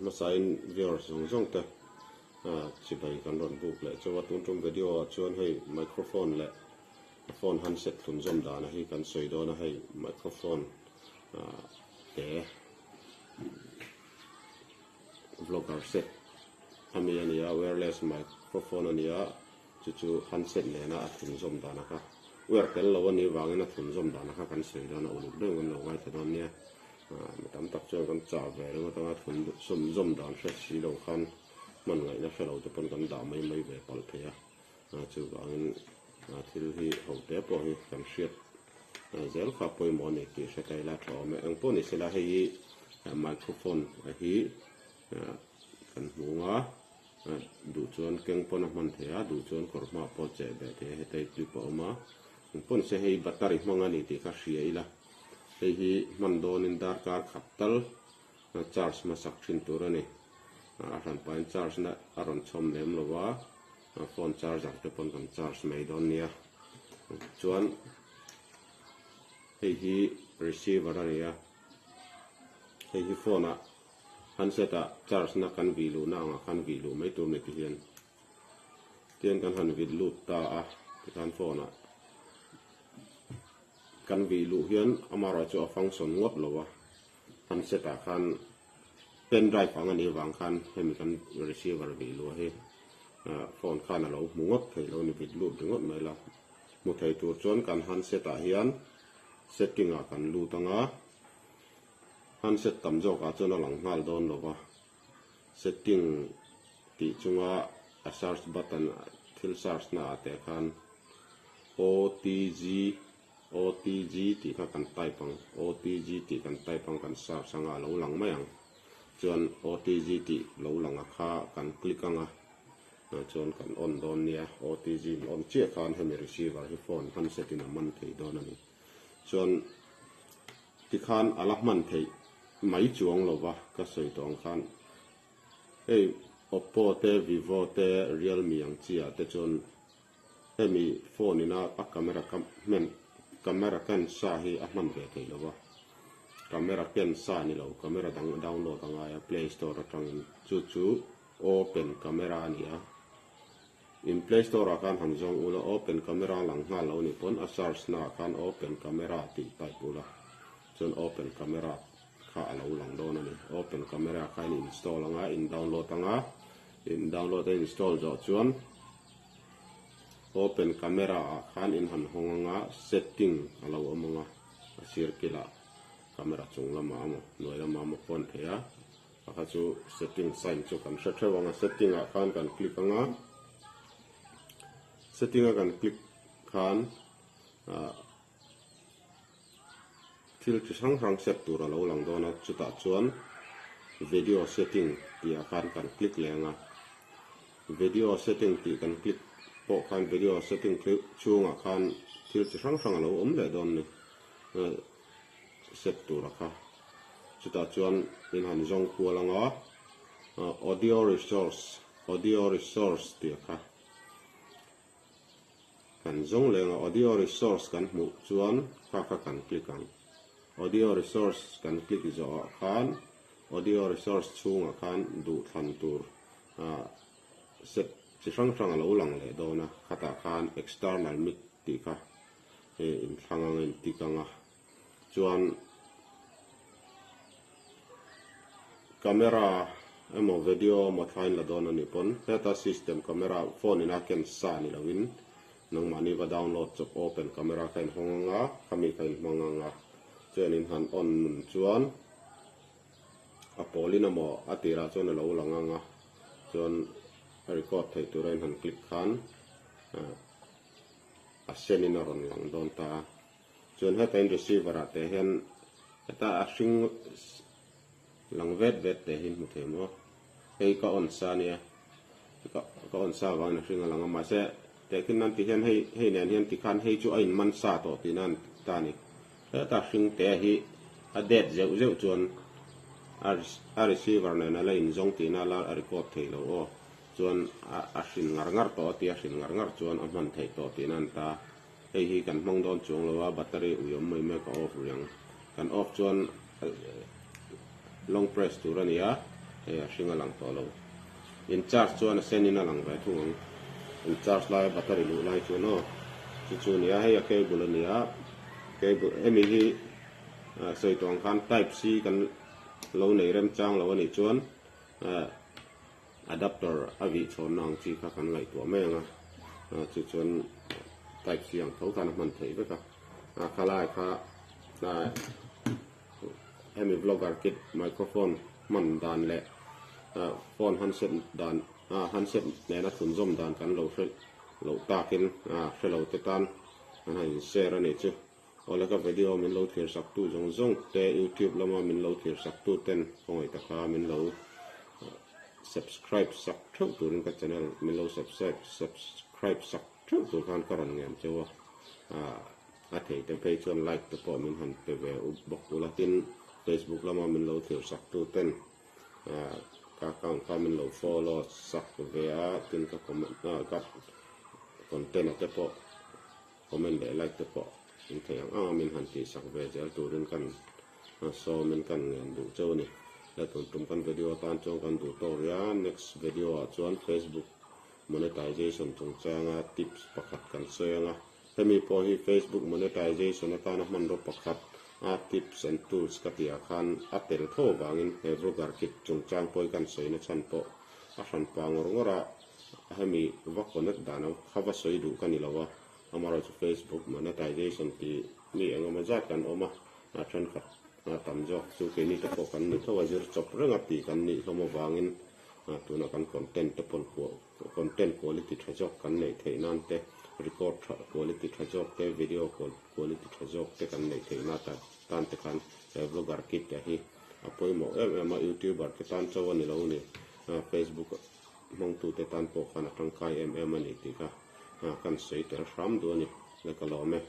hmasain viewers zawng zawng te chibai kan rawn buk leh chauh a, tun tum video ah chuan hei microphone leh phone handset thlun zawm dana hi kan sawi dawn a, hei microphone te vlogger set ami a ni a, wireless microphone a ni a, chu chu handset nena a thlun zawm dana kha wire tel lo a nih vangin a thlun zawm dana kha kan sawi dawn a, uluk deuhin kan lo ngaithla dawn nia. Mi tam tak chuan kan chah ve ringawt anga thun sum zawm dan hre si lo khan hman ngaihna hre lo te pawn kan dah mai mai ve palh thei a, chuvangin thil hi ho te pawh hi kan hriat zel kha pawimawh a ni tih hre ta ila tha awm e. Eng pawh ni sela hei hi microphone hi kan hmung a, duh chuan keng pawn a hman thei a, duh chuan kawr hma pawh cheh beh thei a, hetai clip a awm a, eng pawh ni se hei battery hmang a ni tih kha hria ila. Hei hi hman dawnin darkar khat tal charge hmasak thin tur a ni. A hranpain charge na a rawn chhawm lem lo a, phone charger te pawn kan charge mai dawn nia. Chuan hei hi receiver a ni a, hei hi phone ah handset ah charge na kan vih luhna angah khan vih luh mai tur ni ti hian. Tihian kan han vit lut ta a, tikhan phone ah. Kan vih luh hian amaherawh chu a function ngawt lo a, handset ah khan pen drive ang a nih avang khan hemi kan receiver vih luh hi phone khan a lo hmu ngawt thei lo a ni, vit lut ringawt mai la. Hmu thei tur chuan kan handset ah hian setting ah kan lut ang a, handset tam zawk ah chuan a lang nghal dawn lo va, setting tih chunga a search button thil search na ah te khan OTG OTG tih kha kan type ang OTG tih kan type ang kan search anga a lo lang mai ang chuan OTG tih lo lang a kha kan click anga chuan kan on dawn nia OTG in on chiah khan hemi receiver hi phone handset in a man thei dawn a ni chuan tikhan a la hman theih mai chuang lova ka sawi tawh ang khan hei Oppo te Vivo te Realme ang chi ah te chuan Hemi phone ina a camera ka hman camera ken sa hi a hman ve thei lo a, camera ken sa ni lo camera dang download a ngai a play store atangin chu chu open camera a ni a, in play store ah khan han zawng ula open camera lang nghal lo ni pawn a search na ah khan open camera tih type ula chuan open camera kha a lo lang dawn a ni, open camera kha in install anga in download anga in download a install zawh chuan. Open camera ah khan in han hawng anga setting a lo awm anga a sir kilah camera chung lamah emaw hnuai lamah emaw pawn thei a pakhat chu setting sign chu kan hre theuh anga setting ah khan kan click anga setting a kan click khan ah thil chi hrang hrang set tur a lo lang dawn a chutah chuan video setting tih ah khan kan click leh anga video setting tih kan click pawh khan video setting chhungah khan thil chi hrang hrang a lo awm leh dawn a ni set tur a kha chutah chuan in han zawng kual anga audio resource audio resource tih a kha. Kan zawng leng a audio resource kan hmuh chuan kha kha kan click ang. Audio resource kan click zawh ah khan audio resource chhungah khan duhthlan tur set chi hrang hrang a lo lang leh dawn a, khatah khan external mic tih kha inthlang ang a intik ang a, chuan camera emaw video emaw thlain la dawn a nih pawn heta system camera phone ina ken sa ni loin nangmahni va download chawp open camera kha in hawng anga khami kha in hmang anga chuan in han on nun chuan a pawlin emaw a tirah chuan a lo lang anga chuan a record theih tura in han click khan a senin a rawn lang dawn ta a. Chuan heta in receiver ah te hian heta a hring lang vet vet te hi hmu thei maw hei ka on sa ania ka ka on sa avangin a hring a lang a mahse tehkhin nan ti hian hei hei nen hian tikhan hei chu a in man sa tawh tihna an ta a ni heta hring te hi a det zeuh zeuh chuan a a receiver nen a la in zawng tihna la a record thei lo aw chuan a a hrin ngar ngar tawh a tia hrin ngar ngar chuan a hman theih tawh tihna an ta. Hei hi kan hmang dawn chuang lo a, battery ui awm mai mai ka off rih ang. Kan off chuan long press tur a ni a, Hei a hring a lang tawh lo. In charge chuan a sen in a lang ve thung ang. In charge lai a battery luh lai chuan aw chu chu a nia hei a cable a nia cable hemi hi sawi tawh ang khan type C kan lo nei remchang lo a nih chuan adapter a vih chhawnna ang chi kha kan ngaihtuah mai ang a chu chuan type C ang tho khan a hman theih vek a khalai kha Hemi vlogger kit microphone hman dan leh phone handset dan handset nena thlunzawm dan kan lo hre loh takin hre lo te tan an han in share a nih chu. Awle ka video min lo thlir sak tu zawng zawng te youtube lama min lo thlir sak tu ten khawngaih taka min lo subscribe sak theuh turin ka channel min lo subscribe sak theuh tur khan ka rawn ngen cheu a. A thei te phei chuan like te pawh min han pe ve up bawk ula tin Facebook lama min lo thlir sak tu ten ka account kha min lo follow sak ve a tin ka comment ka content a te pawh comment leh like te pawh in thei ang ang a min han tih sak ve zel turin kan sawm in kan ngen duh cheu a ni. Le tun tum kan video atan chuan kan duh tawk rih a next video ah chuan Facebook monetization chungchanga tips pakhat kan sawi ang a. Hemi pawh hi Facebook monetization atana hmanraw pakhat a tips and tools ka tih ah khan a tel tho avangin he vlogger kit chungchang pawh hi kan sawina chhan pawh a hran pah ngawr ngawr a, hemi va connect dan ang kha va sawi duh ka ni lo a, amaherawhchu Facebook monetization tih mi engemaw zat kan awm a, a thenkhat a tam zawk chu keini te pawh kan ni tho a, zir chawp reng a tih kan nih hlawm avangin tunah kan content te pawn Content quality tha zawk kan neih theih nan te, record tha quality tha zawk te, video quality tha zawk te kan neih theih na ta tan te khan he vlogger kit te hi a pawimawh em em a, youtuber te tan chauh a ni lo ni, Facebook hmangtu te tan pawh khan a tangkai em em a ni tih kha kan sawi tel hram duh a ni, le ka lawm e.